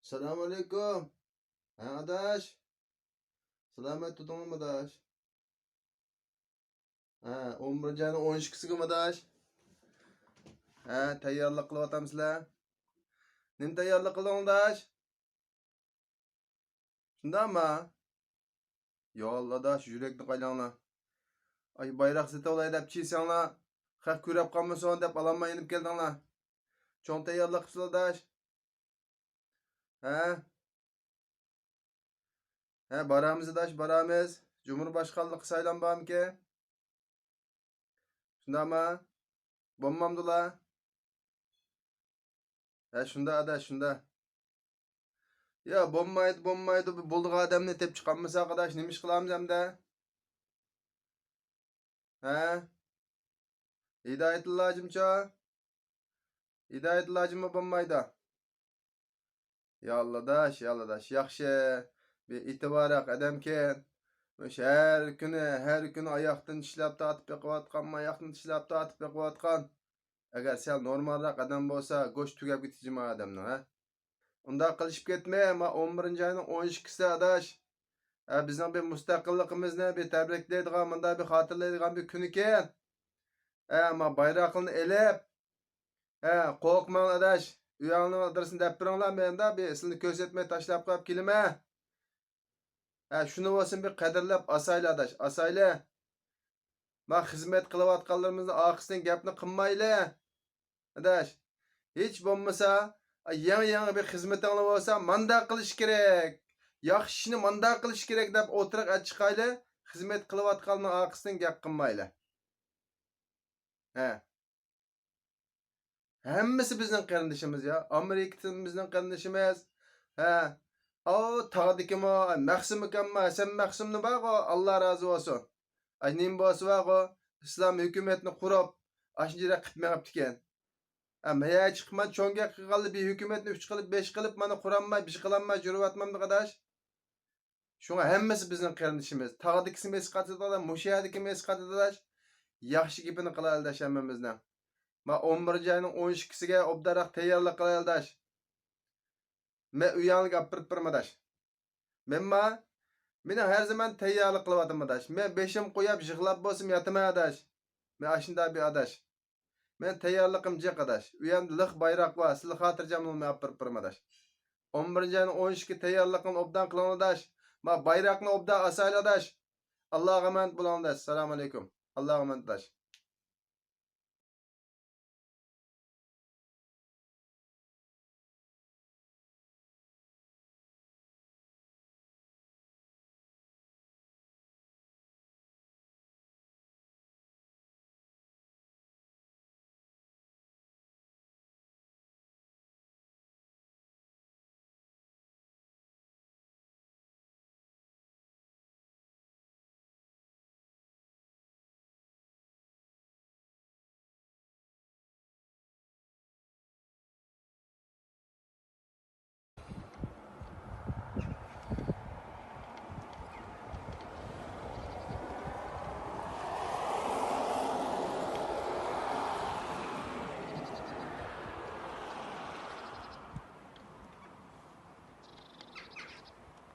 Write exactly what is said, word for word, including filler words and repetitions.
سالام ئەلەيكۇم. ھە، ئاداش؟ سالامەت تۇردۇڭمۇ، ئاداش؟ ھە، ئون بىرىنچى ئاينىڭ ئون ئىككىسىگىمۇ، ئاداش؟ ھە، تەييارلىق قىلىۋاتامسىلەر؟ نېمە تەييارلىق قىلدىڭ، ئاداش؟ شۇنداقما؟ يا ئاللا، ئاداش، يۈرەكنى قايلاڭلار. ئاي، بايراق سېتىۋالاي دەپ چىسەڭلار، خەق كۆرۈپ قالمىسۇن دەپ ئالالماي يېنىپ كەلدىڭلار. چوڭ تەييارلىق قىپسىلەر، ئاداش. ھە؟ ھە، بارامىز، ئاداش، بارامىز. جۇمھۇر باشقانلىقى سايلام بارمىكىن؟ شۇنداقما؟ بولمامدۇلا؟ ھە، شۇنداق، ئاداش، شۇنداق. يا، بولمايدۇ، بولمايدۇ، بۇ بولىدىغان ئادەمنى تېپىپ چىقالمىساق، ئاداش، نېمە ئىش قىلامىز ئەمدى؟ ھە؟ ھىدايەتۇللا ھاجىمچۇ؟ ھىدايەتۇللا ھاجىممۇ بولمايدۇ. يا ئاللا، ئاداش، يا ئاللا، ئاداش، ياخشى، بىر ئېتىبارلىق ئادەمكەن. مۇشۇ ھەر كۈنى، ھەر كۈنى ئاياقتىن چىشلاپ تارتىپ بېقىۋاتقان، ئاياقتىن چىشلاپ تارتىپ بېقىۋاتقان. ئەگەر سەل نورمالراق ئادەم بولسا، گۆش تۈگەپ كېتىدۇ جۇما ئادەمنىڭ، ھە؟ ئۇنداق قىلىشىپ كەتمە، ما ئون بىرىنچى ئاينىڭ ئون ئىككىسى، ئاداش. ھە، بىزنىڭ بىر مۇستەقىللىقىمىزنى بىر تەبرىكلەيدىغان، مۇنداق بىر خاتىرىلەيدىغان بىر كۈنىكەن. ھە، ما بايراقلىرىنى ئېلىپ، ھە، قورقماڭ ئاداش. ئۆيۈڭنىڭ ئادرېسىنى دەپ بېرىڭلار، مەن مۇندا بىر سىلىنى كۆرسەتمەي تاشلاپ قويۇپ كېلىمەن. ھە، شۇنى بولسۇن بىر قەدىرلەپ ئاسايلى ئاداش، ئاسايلى. ما خىزمەت قىلىۋاتقانلىرىمىزنىڭ ئارقىسىدىن گەپنى قىلمايلى. ئاداش، ھېچ بولمىسا، يېڭى-يېڭى بىر خىزمىتىڭلار بولسا، مانداق قىلىش كېرەك، ياخشى ئىشنى مانداق قىلىش كېرەك دەپ ئوتتۇرىغا ئەچىقايلى، خىزمەت قىلىۋاتقاننىڭ ئارقىسىدىن گەپ قىلمايلى. ھە. ھەممىسى بىزنىڭ قېرىندىشىمىز يا. ئامېرىكىدىن بىزنىڭ قېرىندىشىمىز. ھە. ئاۋۇ تاغدىكىمۇ، مەخسۇم ئۇكاممۇ، ھەسەن مەخسۇمنى بارغۇ، ئاللا رازى بولسۇن. ئاي نېمە بولسا بارغۇ، ئىسلام ھۆكۈمەتنى قۇرۇپ، ئاشۇنچە رەقىب مېڭىپتىكەن. ھە، مەيەر چىقىپ مانا چوڭ گەپ قىلغانلا بىر ھۆكۈمەتنى ئۈچ قىلىپ، بەش قىلىپ، مانا قۇرالماي، بىر قىلالماي جۈرۈۋاتمامدۇق ئاداش؟ شۇڭا ھەممىسى بىزنىڭ قېرىندىشىمىز. تاغدىكىسىمۇ ھېس قاتىدۇ، مۇشۇ يەردىكىمۇ ھېس قاتىدۇ ئاداش. ياخشى گېپىنى قىلايلى ئاداش ھەممىمىزنىڭ. ما ئون بىرىنچى ئاينىڭ ئون ئىككىسىگە ئوبدانراق تەييارلىق قىلايلى ئاداش. مەن ئۆيەڭلىككە ئاپىرىپ بېرىمەن ئاداش. مەنما، مېنىڭ ھەر زامان تەييارلىق قىلىۋاتىمەن ئاداش. مەن بېشىم قويۇپ يىغلاپ بولسىمۇ ياتىمەن ئاداش. مەن ئاشۇنداق بىر ئاداش. مەن تەييارلىقىم جىق ئاداش. ئۆيەمدە لىق بايراق بار. سىلى خاتىرجەم بولۇڭ، مەن ئاپىرىپ بېرىمەن ئاداش. ئون بىرىنچى ئاينىڭ ئون ئىككى تەييارلىقىنى ئوبدان قىلىڭ ئاداش. ما بايراقنى ئوبدان ئاسايلى ئاداش. ئاللاغا ئامانەت بولۇڭ ئاداش. سالام ئەلەيكۇم. ئاللاغا ئامانەت ئاداش.